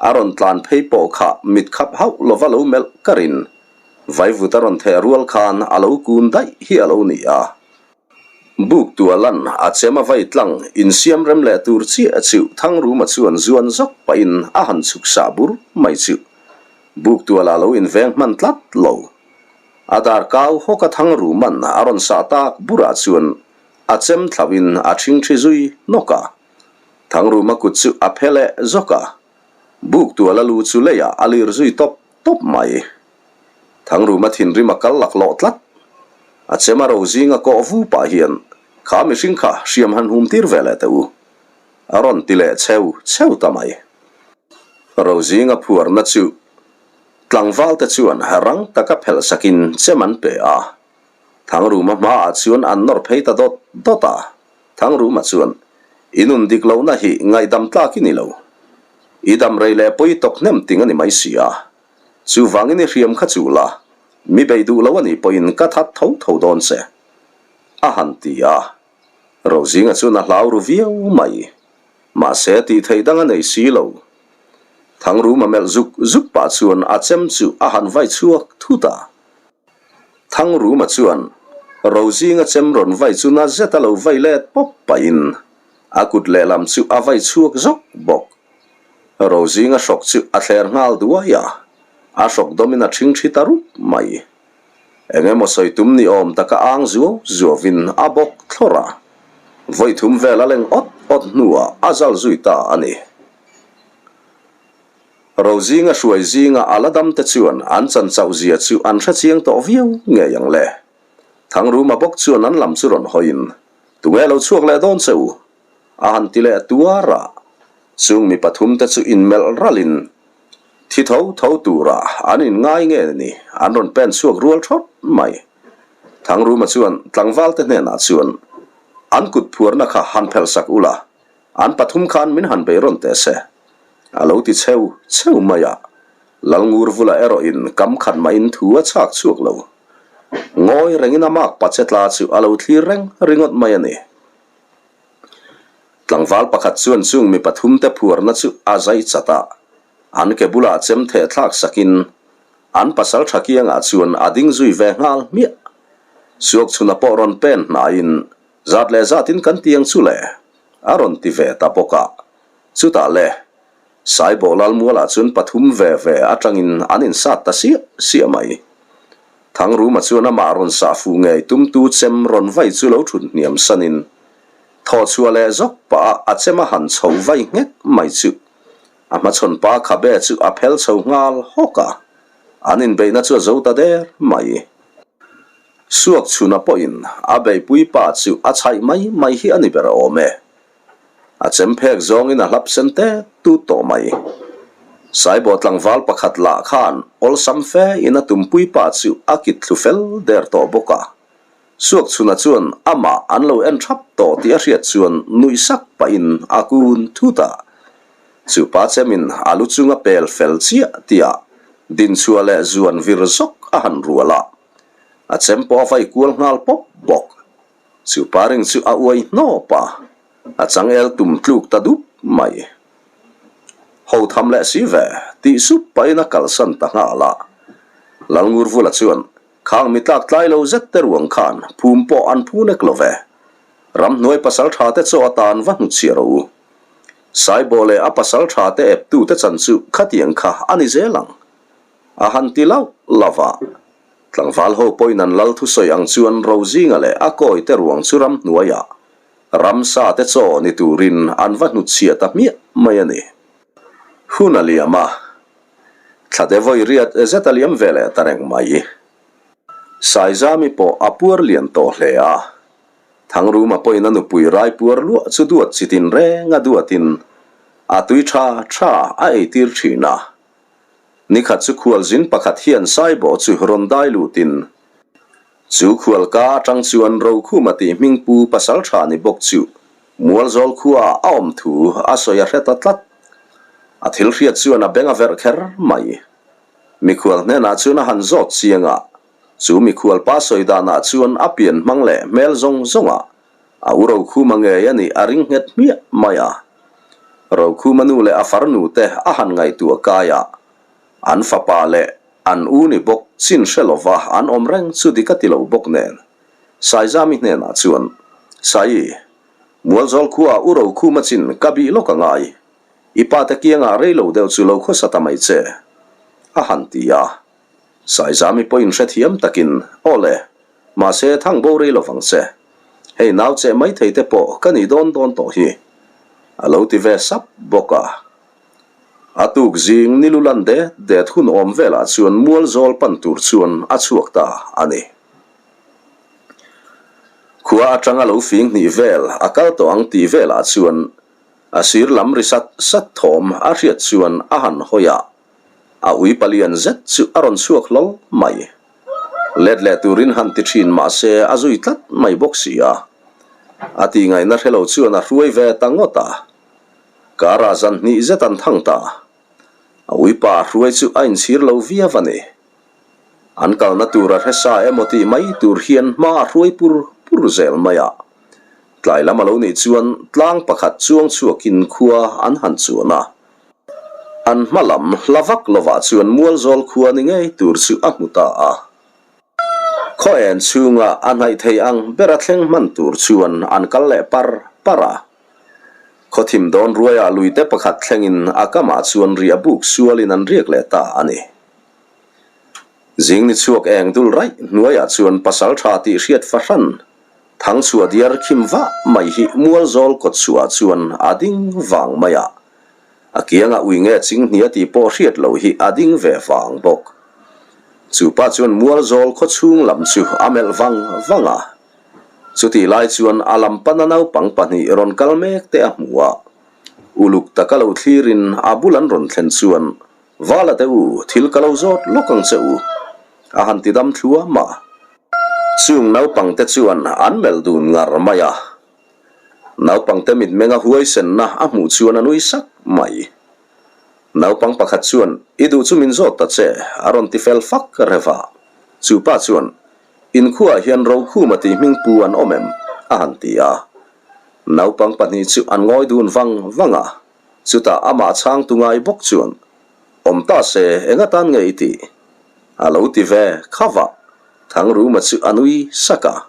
a rawn tlan phei pawh kha mit khap hauh lova lo melh karin vaivut a rawn theh rual khan a lo kun daih hi a lo ni a. Buk tualan a chem a vai tlang insiam rem leh tur chiah chu Thangruma chuan zuan zawk pahin a han chhuk sah bur mai chu buk tualah lo inveng hman tlat lo. A dar kau hawk a Thangruman a rawn sah tak burah chuan a chem thlauhin a ṭhingṭhi zui nawk a. Thangruma kut chu a phe leh zawk a, buk tuala lu chu leiah a lir zui tawp tawp mai. Thangruma thinrim a kal laklawh tlat. A chem a ro zinga kawh vu pah hian, Kha mihring kha hriam han hum tir ve leh teh u. A rawn ti leh cheu cheu ta mai. Ro zinga phuarna chu tlangval te chuan rang taka phelh sakin chem an pe a. Thangruma hmaah chuan an nawr phei ta dawt dawt a. Thangruma chuan, I nun dik lohna hi ngaihdam tlak i ni lo. I dam rei leh pawi tawk hnem ting a ni mai si a. Chuvangin i hriam kha chu la, mi bei duh lo a nih pawhin ka that tho tho dawn che, a han ti a. Rozinga chuan a hlau ru viau mai. Mahse tih theih dang a nei si lo. Thangruma melh zuk zuk pah chuan a chem chu a han vai chhuak thut a. Thangruma chuan Rozinga chem rawn vai chu na zet a lo vai let pawp pahin a kut lehlam chu a vai chhuak zawk bawk. Rozinga hrawk chu a thler nghal duai a, a hrawk dawmin a ṭhingṭhi ta rup mai. Eng emaw sawi tum ni awm taka ang zuau zuauin a bawk thlawrh a, vawi thum vel a leng awt awt hnuah a zal zui ta a ni. Rozinga hruai zinga a la dam te chuan an chan chauh zia chu an hre chiang tawh viau ngei ang le. Thangruma bawk chuan an lam chu rawn hawiin, Tunge lo chhuak leh dawn che u? A han ti leh tuar a. Chung mi pathumte chu inmelh ralhin thi tho tho tura an inngai nge ni an rawn pen chhuak rual thawt mai. Thangruma chuan tlangvalte hnenah chuan an kut phuarna kha han phelh sak ula, an pathum khan min han bei rawn teh se a lo ti cheu cheu mai a. Lalngurvula erawhin kam khat mahin thu a chhak chhuak lo. Ngawi rengin a mak pa che tla chu a lo thlir reng ringawt mai a ni. Tlangval pakhat chuan chung mi pathumte phuarna chu a zai chat a, an ke bulah chem theh thlak sakin an pasal tha kiangah chuan a ding zui ve nghal hmiah. Suakchhuna pawh rawn pen hnaiin zat leh zatin kan tiang chu le a rawn ti ve ta bawk a. Chutah le, Saibawh Lalmualah chuan pathum ve ve atangin an insat ta siah siah mai. Thangruma chuan amah rawn sah fuh ngei tumtu chem rawn vai chu lo thut hniam sanin thaw chhuah leh zawk pah a a chem a han chho vai nghek mai chu a hmachhawn pa khabe chu a phel chho nghal hawk a, an inbeihna chu a zo ta der mai. Suakchhuna pawhin a beihpui pa chu a chhaih mai mai hi a ni ber awm e. A chem phek zawngin a hlap sen tet tut tawh mai. Saibawh tlangval pakhat lah khan awlsam fe in a tumpui pa chu a kit thlu fel der tawh bawk a. Suakchhuna chuan amah an lo en thap tawh tih a hriat chuan nuih sak pahin a kun thut a. Chu pa chemin a lu chung a pel fel chiah tihah dinchhuah leh zuan vir zawk a han rual a. A chem pawh a vai kual nghal pawp bawk. Chu pa ring chu a uai hnawp a, a changel tum tluk ta dup mai. Ho tham leh si ve, tih sup pahin a kalsan ta nghal a. Lalngurvula chuan, Khang mi tlak tlai lo zet te ruang khan phum pawh an phu nek lo ve. Ramhnuai pasal tha te chaw atan va hnutchhiah rawh u. Saibawh leh a pasal tha te eptu te chan chu khatiang kha a ni zel ang. A han ti lauh lauh a. Tlangval ho pawhin an lal thusawi ang chuan Rozinga leh a kawi te ruang chu ramhnuaiah ramsa te chaw ni turin an va hnutchhiah ta hmiah mai a ni. Hun a liam a, thlate vawi riat zet a liam ve leh ta reng mai. Saizami pawh a puar lian tawh hle a, Thangruma pawhin a nupui rai puar luah chu duat chitin reng a duatin a tui tha tha a eitir thin a. Nikhat chu khualzin pakhat hian Saibawh chu rawn dai lutin, chu khualka atang chuan Rokhuma tih hmingpu pasal tha ni bawk chu Mualzawl khuaah a awm thu a sawi a hre ta tlat. A thil hriat chuan a beng a verh kher mai. Mikhual hnenah chuan a han zawt chiang a, chu mikhualpa sawi danah chuan a pian hmang leh hmel zawng zawngah A u Rokhuma ngei a nih a ring nghet hmiah mai a. Rokhuma nu leh a farnu te a han ngaihtuah kai a, an fapa leh an u ni bawk chin hre lova an awm reng chu dik a ti lo bawk nen. Saizami hnenah chuan, Saii, Mualzawl khuaah u Rokhuma chin ka bih lawk a ngai. I pa te kiangah rei lo deuh chu lo khawsa ta mai che, a han ti a. Saizami pawhin hrethiam takin, Aw le, Mahse, thang bo rei lovang che. Hei nau cheh mai thei te pawh ka nih dawn dawn tawh hi. A lo ti ve sap bawk a. A tuk zing ni lu lan det det hun awm velah chuan mual zawl pan tur chuan a chhuak ta a ni. Khua atanga lo fing hnih vel a kal tawh ang tih velah chuan a sir lam ri sat sat thawm a hriat chuan a han hawi a. A ui palian zet chu a rawn chhuak hlawl mai. Let leh turin han ti thin mah se a zui tlat mai bawk si a. A tihngaihna hre lo chuan a hruai ve ta ngawt a. Karah zan hnih zet an thang ta. A uipa a hruai chu a inchhir lo viau a ni. An kalna tur a hre sa emaw tih mai tur hian hma a hruai pur pur zel mai a. Tlai lam a lo nih chuan tlang pakhat chuang chhuakin khua an han chuan a. An hma lam hla vak lovah chuan Mualzawl khua ni ngei tur chu a hmu ta a. Khaw en chhunga a hnaih thei ang bera thleng hman tur chuan an kal leh par par a. Khaw thim dawn ruaiah luite pakhat thlengin a kamah chuan riah buk sualin an riak leh ta a ni. Zing ni chhuak eng dul raih hnuaiah chuan pasal tha tih hriat fahran Thangchhuah diar khim vah mai hi Mualzawl kawtchhuah chuan a ding vang mai a. A kianga ui nge chinghnia tih pawh hriat loh hi a ding ve vang bawk. Chu pa chuan Mualzawl khaw chhung lam chu a melh vang vang a. Chutih lai chuan a lam pana naupang pahnih rawn kal mek te a hmu a. Uluk taka lo thlirin a bul an rawn thlen chuan, Vala te u, thil ka lo zawt lawk ang che u, a han ti dam thluam a. Chung naupangte chuan an melh dun ngar mai a. Naupangte mitmenga huaisenna a hmuh chuan a nui sak mai. Naupang pakhat chuan, I duh chu min zawt ta che, a rawn ti fel fak rev a. Chu pa chuan, Inkhuaah hian Rokhuma tih hming pu an awm em? a han ti a. Naupang pahnih chu an ngawi dun vang vang a, chutah amah chhangtu ngai bawk chuan, Awm ta se, eng atan nge i tih? A lo ti ve kha vah. Thangruma chu a nui sak a.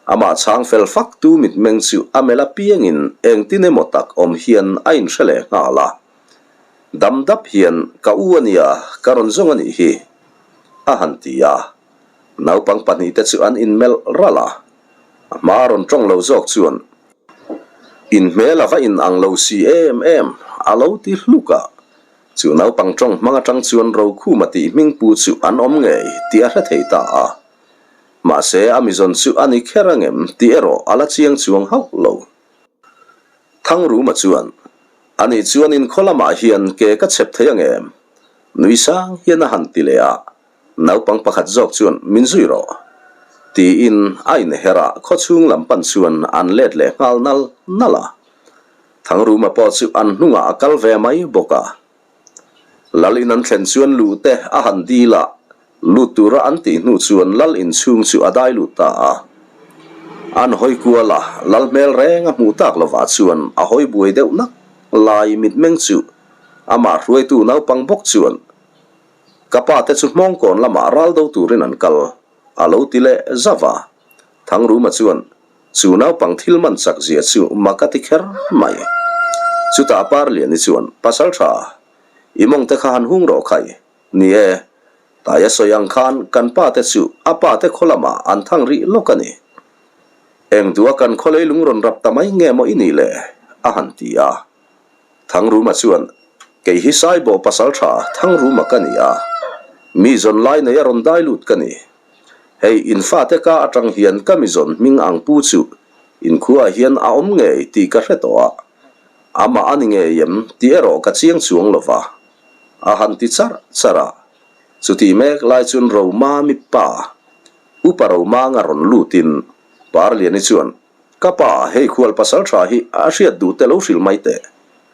Amah chhang fel fak tu mitmeng chu a melh apiangin engtin emaw tak awm hian a inhre leh nghal a. Dam dap hian, Ka u a nia, ka rawn zawng a nih hi, a han ti a. Naupang pahnihte chu an inmelh ralh a. A hma a rawn tawng lo zawk chuan, In hmel a va in ang lo si em em, a lo ti hluk a. Chu naupang tawng hmang atang chuan Rokhuma tih hming pu chu an awm ngei tih a hre thei ta a. Mahse, a mizawn chu a ni kher angem tih erawh a la chiang chuang hauh lo. Thangruma chuan, Ani chuan inkhaw lamah hian ke ka chhep thei angem? Nui sang hian a han ti leh a, naupang pakhat zawk chuan, Min zui rawh. Tiin a inher a, khawchhung lam pan chuan an let leh nghal nal nal a. Thangruma pawh chu an hnungah a kal ve mai bawk a. Lal in an thlen chuan luh te a han dil a, lut tura an tih hnu chuan lal inchhung chu a dai lut ta a. An hawi kual a, lal hmel reng a hmuh tak lovah chuan a hawi buai deuh nak lai mitmeng chu amah hruaitu naupang bawk chuan Ka pa te chu hmawngkawn lamah ral do turin an kal a lo ti leh zauh a. Thangruma chuan Chu naupang thil man chak zia chu mak a ti kher mai. Chutah Parliani chuan, Pasal tha, i mawng te kha han hung rawh khai. Ni e, Taia sawi ang khan kan pa te chu a pa te khaw lamah an thang rih lawk a ni. Eng duha kan khaw leilung rawn rap ta mai nge maw i nih le? a han ti a. Thangruma chuan, Kei hi Saibawh pasal tha Thangruma ka ni a, mi zawn lai nei a rawn dai lut ka ni. Hei in fate ka atang hian ka mizawn hming ang pu chu in khuaah hian a awm ngei tih ka hre tawh a, amah a ni ngei em tih erawh ka chiang chuang lo va, a han ti charh charh a. Chutih mek lai chuan Romami pa, Upa Romanga rawn lutin Parliani chuan, Ka pa, hei khual pasal tha hi a hriat duh te lo hrilh mai teh,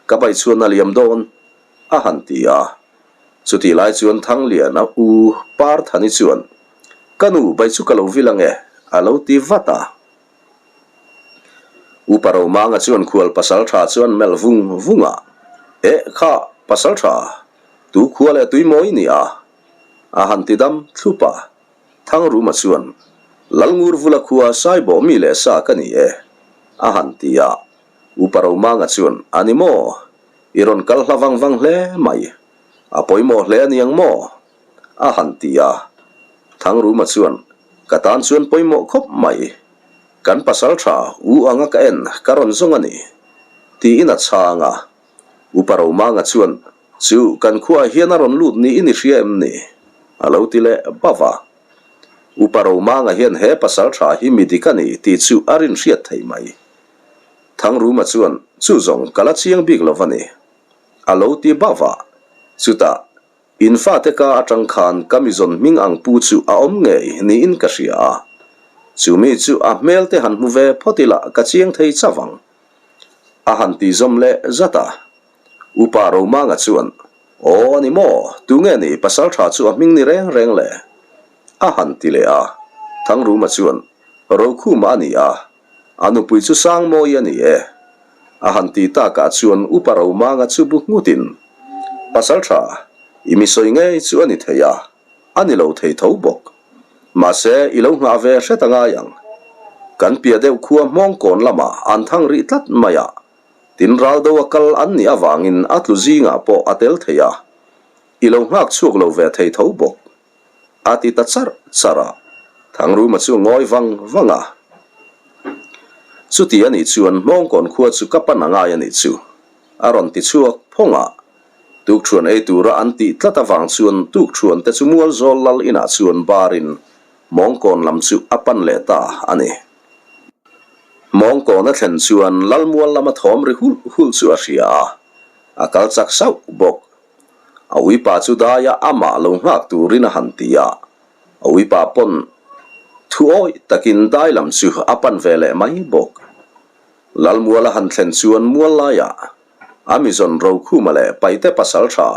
ka bai chuan a liam dawn, a han ti a. Chutih lai chuan Thangliana u Parthani chuan, Ka nu, bai chu ka lo vil ang e, a lo ti vat a. Upa Romanga chuan khual pasal tha chuan melh vung vung a, Eh kha, pasal tha, tu khua leh tui mawi ni a? A han ti dam thlup a. Thangruma chuan, Lalngurvula khua Saibawh mi leh sa ka ni e, a han ti a. Upa Romanga chuan, A ni maw? I rawn kal hla vang vang hle mai. A pawimawh hle a niang maw? A han ti a. Thangruma chuan, Ka tan chuan pawimawh khawp mai. Kan pasal tha u anga ka en ka rawn zawng a ni. Tiin a chhang a. Upa Romanga chuan, Chu kan khuaah hian a rawn lut niin i hria em ni? A lo ti leh bauh a. Upa Romanga hian he pasal tha hi mi dik a ni tih chu a rinhriat thei mai. Thangruma chuan, Chu zawng ka la chiang bik lo va ni. A lo ti bauh a. Chutah, In fate ka atang khan ka mizawn hming ang pu chu a awm ngei niin ka hria a. Chu mi chu a hmel te han hmu ve phawt ila ka chiang thei chauh ang. A han ti zawm leh zat a. Upa Romanga chuan, Aw a ni maw? Tunge ni pasal tha chu a hming ni reng reng le? A han ti leh a. Thangruma chuan, Rokhuma a ni a. A nupui chu Sangmawi a ni e. A han ti takah chuan Upa Romanga chu bu nghutin, Pasal tha, i mi sawi ngei chu a ni thei a, a ni lo thei tho bawk. Mahse, i lo nghah ve hret a ngai ang. Kan piah deuh khua hmawngkawn lamah an thang rih tlat mai a, tin ral do a kal an nih avangin a tlu zingah pawh a tel thei a, i lo nghak chhuak lo ve thei tho bawk. A ti ta charh charh a, Thangruma chu ngawi vang vang a. Chuti a nih chuan Hmawngkawn khua chu ka pan a ngai a nih chu, a rawn ti chhuak phawng a. Tukṭhuan ei tura an tih tlat avang chuan tukṭhuan te chu Mualzawl lal inah chuan barin Hmawngkawn lam chu a pan leh ta a ni. Mawngkawn a thlen chuan Lalmual lama thawm ri hulh hulh chu a hria a, a kal chak sauh bawk. A uipa chu daia amah lo nghak turin a han ti a, a uipa pawn thu awih takin dai lam chu a pan ve leh mai bawk. Lalmual a han thlen chuan mual laiah a mizawn Rokhuma leh Paite pasaltha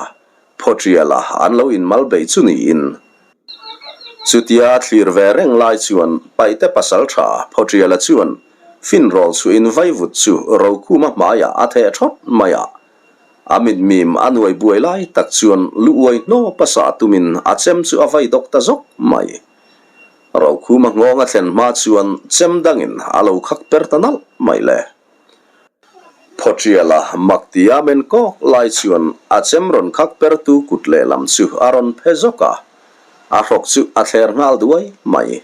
Phawṭiala an lo inmal beih chu niin Chutia thlir ve reng lai chuan Paihte pasalṭha Phawṭiala chuan finrawl chhuahin vaivut chu Rokhuma hmaiah a theh ṭhawt mai a. A mitmim a nuai buai lai tak chuan lu uai hnawp a sah tumin a chem chu a vai dawk ta zawk mai. Rokhuma nghawng a thlen hma chuan chem dangin a lo khak per ta nalh mai le. Phawṭiala mak tia men kawk lai chuan a chem rawn khak pertu kut lehlam chu a rawn phe zawk a, a hrawk chu a thler nghal duai mai.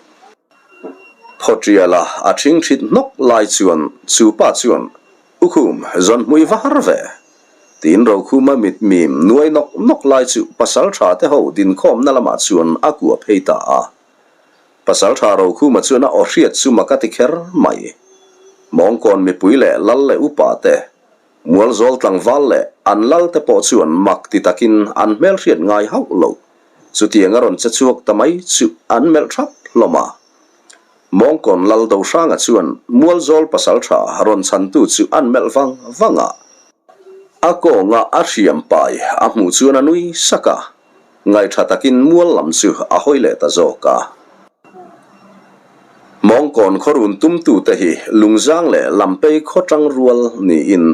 Phawṭiala a ṭhingṭhit hnawk lai chuan chu pa chuan, U Khum, zawn hmui va har ve! tiin Rokhuma mit mim nuai nawk nawk lai chu pasalṭha te ho dinkhawmna lamah chuan a kuah phei ta a. Pasalṭha Rokhuma chuan a aw hriat chu mak a ti kher mai. Mawngkawn mipui leh lal leh upa te, Mualzawl tlangval leh an lal te pawh chuan mak ti takin an hmelhriat ngai hauh lo. Chutiang a rawn che chhuak ta mai chu an melh thap hlawm a. Mawngkawn lal Dohranga chuan Mualzawl pasalṭha rawn chhantu chu an melh vang vang a. A kawnga a hriam pai a hmuh chuan a nui sak a. Ngaihṭha takin mual lam chu a hawi leh ta zawk a. Mawngkawn khawrun tumtute hi Lungzang leh Lampei khaw ṭang rual niin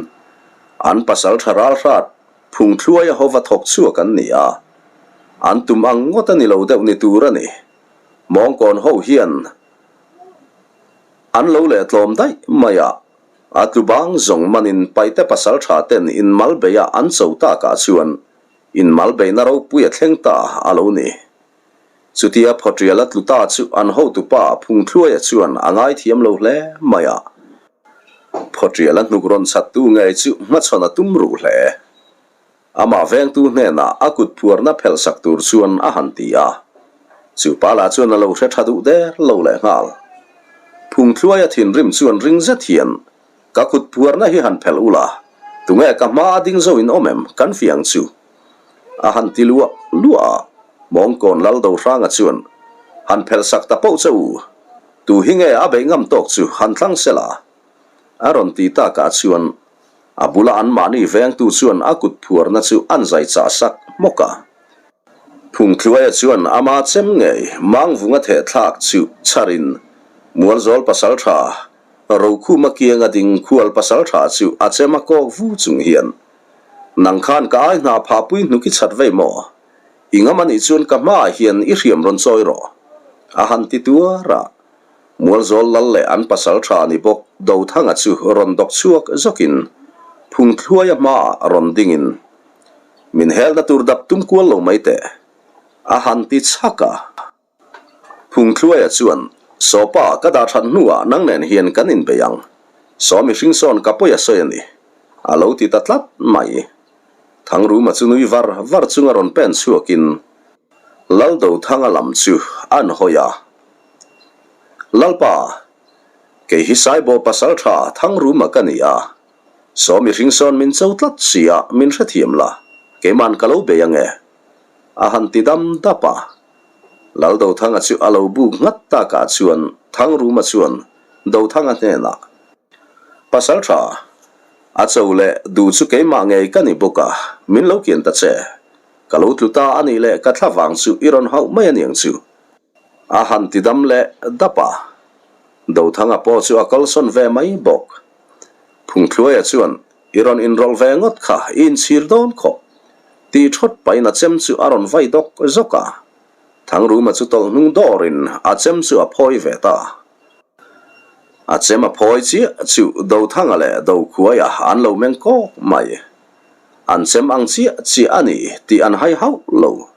an pasalṭha ralhrat Phungthluaia hova thawk chhuak an ni a. An tum ang ngawt a ni lo deuh ni tur a ni. Mawngkawn ho hian an lo leh tlawm daih mai a. A tlu bang zawng manin Paite pasalṭha ten inmalbeia an cho takah chuan Inmalbeihna ropui a thleng ta a lo ni. Chutia phawṭial a tlu ta chu an hotupa Phungthluaia chuan a ngaithiam lo hle mai a. Phawṭial a hnuk rawn chhattu ngei chu hmachhawn a tum ruh hle. Amah vengtu hnenah a kut phuarna phelhsak tur chuan a han ti a. Chu pa lah chuan a lo hre ṭha duh der lo leh nghal. Phungthluaia thinrim chuan ring zet hian Ka kut phuarna hi han phelh ula, tunge ka hma a ding zo in awm em kan fiang chu? A han ti luah luah a, Mawngkawn Lal Dohranga chuan, Han phelh sak ta poh che u, tu hi nge a beih ngam tawk chu han thlang sela? A rawn ti takah chuan a bula anmahni vengtu chuan a kut phuarna chu an zai chah sak hmawk a. Phungthluaia chuan ama chem ngei Mangvunga thehthlak chu chharin Mualzawl pasalṭha Rokhuma kianga ding khual pasalṭha chu a chem a kawk vu chung hian, Nang khan ka ai hna phahpui hnuk i chhat vei maw? I ngam anih chuan ka hmaah hian i hriam rawn chawi rawh. A han ti tuar a. Mualzawl lal leh an pasalṭha ni bawk Dothanga chu rawn dawk chhuak zawkin Phungthluaia hmaah rawn dingin, Min helna tur dap tum kual lo mai teh. A han ti chhak a. Phungthluaia chuan, Sawpa, ka dah that hnuah nang nen hian kan inbei ang. Saw mihring sawn ka pawi a sawi a ni, a lo ti ta tlat mai. Thangruma chu nui var var chunga rawn pen chhuakin Laldothanga lam chu an hawi a. Lalpa, kei hi Saibaw pasaltha Thangruma ka ni a. Saw mihring sawn min cho tlat si a, min hrethiam la, keiman ka lo bei ang e, a han ti dam dap a. Laldothanga chu a lo buk nghat takah chuan Thangruma chuan Dothanga hnenah, Pasaltha, a cho leh duh chu keimah ngei ka ni bawk a, min lo kian ta che. Ka lo tlu ta a nih leh ka thla vang chu i rawn hauh mai aniang chu. A han ti dam leh dap a. Dothanga pawh chu a kalsawn ve mai bawk. Phungthluaia chuan I rawn inrawlh ve ngawt kha i inchhir dawn khawp, tih thawt pahin a chem chu a rawn vai dawk zawk a. Thangruma chu tawlh hnung dawrin a chem chu a phawi ve ta. A chem a phawi chiah chu Dothanga leh Dokhuaia an lo meng kawk mai. An chem ang chiah chiah a ni tih an hai hauh lo.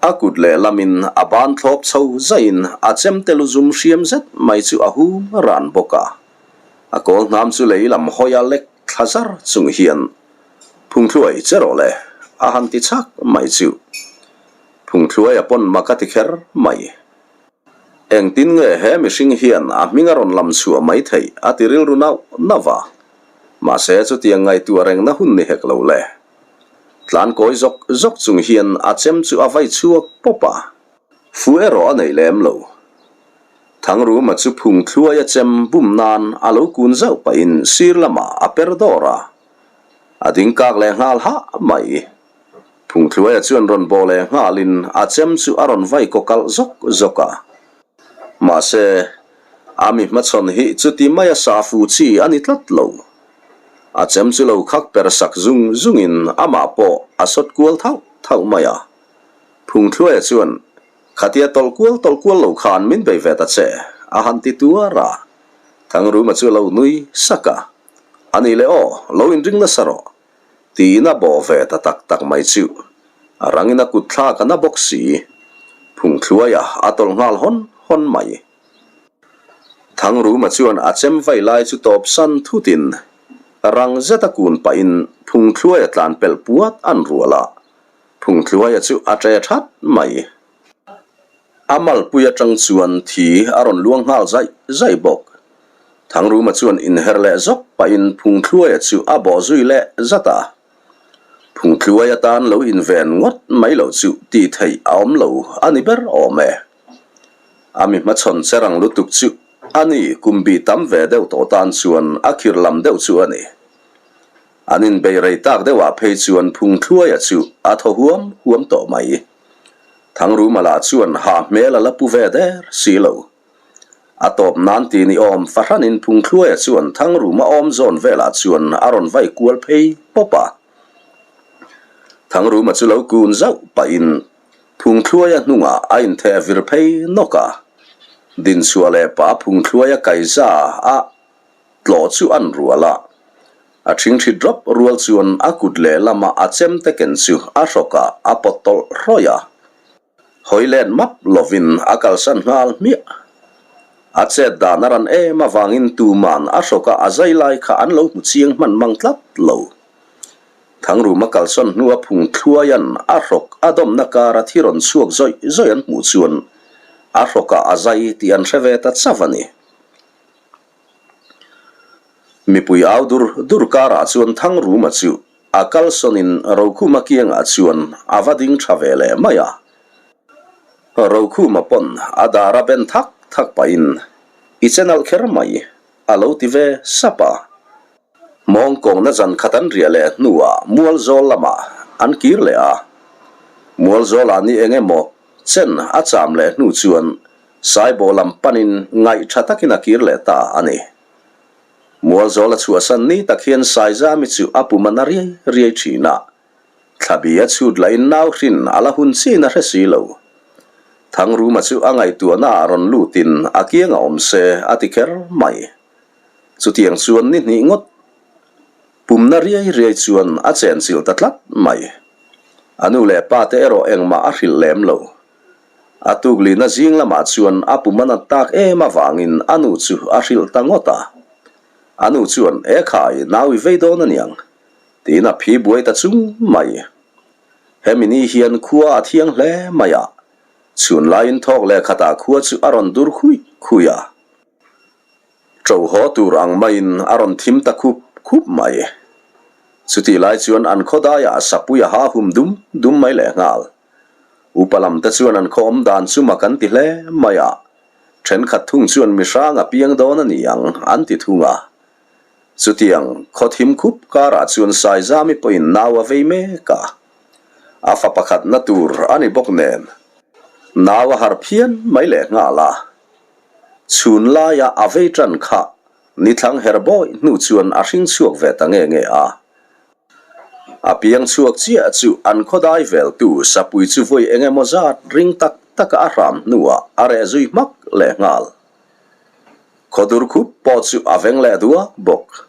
A kut lehlamin a ban thlawp chho zaiin a chemte lu zum hriam zet mai chu a hum ran bawk a. A kawl hnam chu lei lam hawi a lek thla zar chung hian Phungthluai che rawh le a han ti chhak mai chu. Phungthluai a pawn mak a ti kher mai. Engtin nge he mihring hian a hming a rawn lam chhuah mai theih a ti rilru nauh nauh va. Mahse chutiang ngaihtuah rengna hun ni hek lo le. Tlan kawi zawk zawk chung hian a chem chu a vai chhuak pawp a. Fu erawh a nei lem lo. Thangruma chu phung thluai a chem bum nan a lo kun zauh pahin sir lamah a per dawr a. A ding kak leh nghal hah mai. Phung thluaia chuan rawn bawh leh nghalin a chem chu a rawn vai kaw kalh zawk zawk a. Mahse, a mi hmachhawn hi chuti maia sa fu chi a ni tlat lo. A chem chu lo khak per sak zung zungin amah pawh a sawt kual thauh thauh mai a. Phungthluaia chuan, Khatia tawlh kual tawlh kual lo khan min bei ve ta che, a han ti tuar a. Thangruma chu a lo nui sak a. A nih leh aw, lo inring nasa rawh, tiin a bawh ve ta tak tak mai chu. A rangin a kut thlak a na bawk si. Phungthluaia a tawlh nghal hawn hawn mai. Thangruma chuan a chem vai lai chu tawp san thutin, rang zeta kun pahin Phungthluaia tlan pelh puat an rual a. Phungtluaia chu a ṭe ṭhat mai. A malpui aṭang chuan thi a rawn luang nghal zaih zaih bawk. Thangruma chuan inher leh zawk pahin Phungthluaia chu a bawh zui leh zat a. Phungthluai atan lo inven ngawt mai loh chu tih theih a awm lo a ni ber awm e. A mi hmachhawn che rang lutuk chu a ni kum bi tam ve deuh tawh tan chuan a khir lam deuh chu a ni. An inbei rei tak deuhah phei chuan Phungthluaia chu a thaw huam huam tawh mai. Thangruma lah chuan hah hmel a la pu ve der si lo. A tawp nan ti ni awm fahranin Phungthluaia chuan Thangruma awm zawn velah chuan a rawn vai kual phei pawp a. Thangruma chu lo kun zauh pahin Phungthluaia hnungah a intheh vir phei nawk a. Dinchhuah leh pah Phungthluaia kaiza a Tlawh chu an rual a, a ṭhingṭhi drop rual chuan a kut lehlama a chemte ken chu a hrawkah a pawt tawlh hrawih a, hawi let map lovin a kalsan nghal hmiah. A chet dan a ran em avangin tuman a hrawkah a zai lai kha an lo hmu chiang hman mang tlat lo. Thangruma kalsawn hnua phung thluaian a hrawk a dawmna kara thi rawn chhuak zawih zawih an hmuh chuan a hrawkah a zai tih an hre ve ta chauh a ni. Mipui au dur dur karah chuan Thangruma chu a kalsawnin Rokhuma kiangah chuan a va ding tha ve leh mai a. Rokhuma pawn a dar a ben thak thak pahin, I che nalh kher mai, a lo ti ve sap a. Mawngkawngna zan khat an riah leh hnuah Mualzawl lamah an kir leh a. Mualzawlah ni eng emaw chen a cham leh hnu chuan Saibawh lam panin ngaih tha takin a kir leh ta a ni. Mualzawl a chhuahsan ni tak hian Saizami chu a pum a na riai riai thin a. Thlabi a chhut lahin nau hrin a la hun chin a hre si lo. Thangruma chu a ngaihtuahna ah rawn lutin a kiang a awm se a ti kher mai. Chutiang chuan ni hnih ngawt pumna riai riai chuan a chenchilh ta tlat mai. A nu leh pa te erawh engmah a hrilh lem lo. A tuklina zing lamah chuan a pum a nat tak em avangin a nu chu a hrilh ta ngawt a. A nu chuan, E khai, nau i vei dawn aniang, tiin a phi buai ta chung mai. Hemi ni hian khua a thiang hle mai a, chhun laiin thawk leh khatah khua chu a rawn dur khuih khuih a. Ṭo haw tur ang maiin a rawn thim ta khup khup mai. Chutih lai chuan an khawdaiah sapui a ha hum dum dum mai lehnghal. Upa lam te chuan an khaw awm dan chu mak an ti hle mai a, thenkhat thung chuan mihrang a piang dawn a ni ang an ti thung a. Chutiang khaw thim khup karah chuan Saizami pawhin nau a vei mek a, a fa pakhatna tur a ni bawk nen nau a harh phian mai leh nghal a. Chhun laia a vei tan kha nithlang her bawih hnu chuan a hring chhuak ve ta nge nge a. A piang chhuak chiah chu an khawdai veltu sapui chu vawi eng emaw zat ring tak taka a hram hnuah a reh zui hmak leh nghal. Khawdur khup pawh chu a veng leh duak bawk.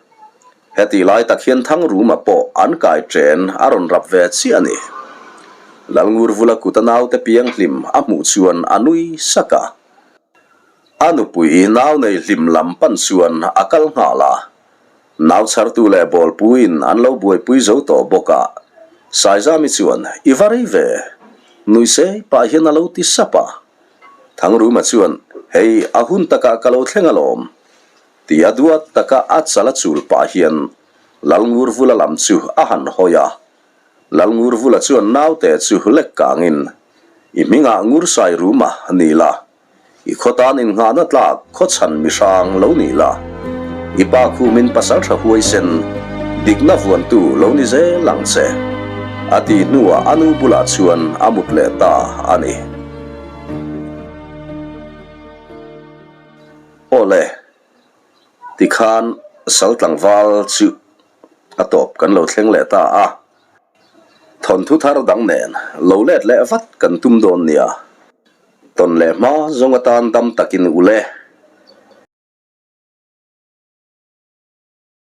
Heti lai tak hian Thangruma pawh an kai ṭen a rawn rap ve chiah a ni. Lalngurvula kuta naute piang hlim a hmuh chuan a nui sak a. A nupui nau nei hlim lam pan chuan a kal nghal a. Nau chhartu leh bawlpuiin an lo buaipui zo tawh bawk a, Saizami chuan, I va rei ve! Nui sei pah hian a lo ti sap a. Thangruma chuan, Hei, a hun takah ka lo thleng alawm, ti a duat taka a chal a chul pah hian Lalngurvula lam chu a han hawi a. Lalngurvula chuan naute chu lek kangin, I hmingah Ngursai Ruma ni la, I khaw tan innghahna tlak khaw chhan mihrang lo ni la, i pa khumin pasaltha huaisen dikna vuantu lo ni zel ang che, a ti hnuah a nu bulah chuan a mut leh ta a ni. Awle, tikhan sal tlangval chu a tawp kan lo thleng leh ta a. Thawnthu thar dang nen lo let leh vat kan tum dawn nia. Tawn leh hma zawng atan dam takin u le.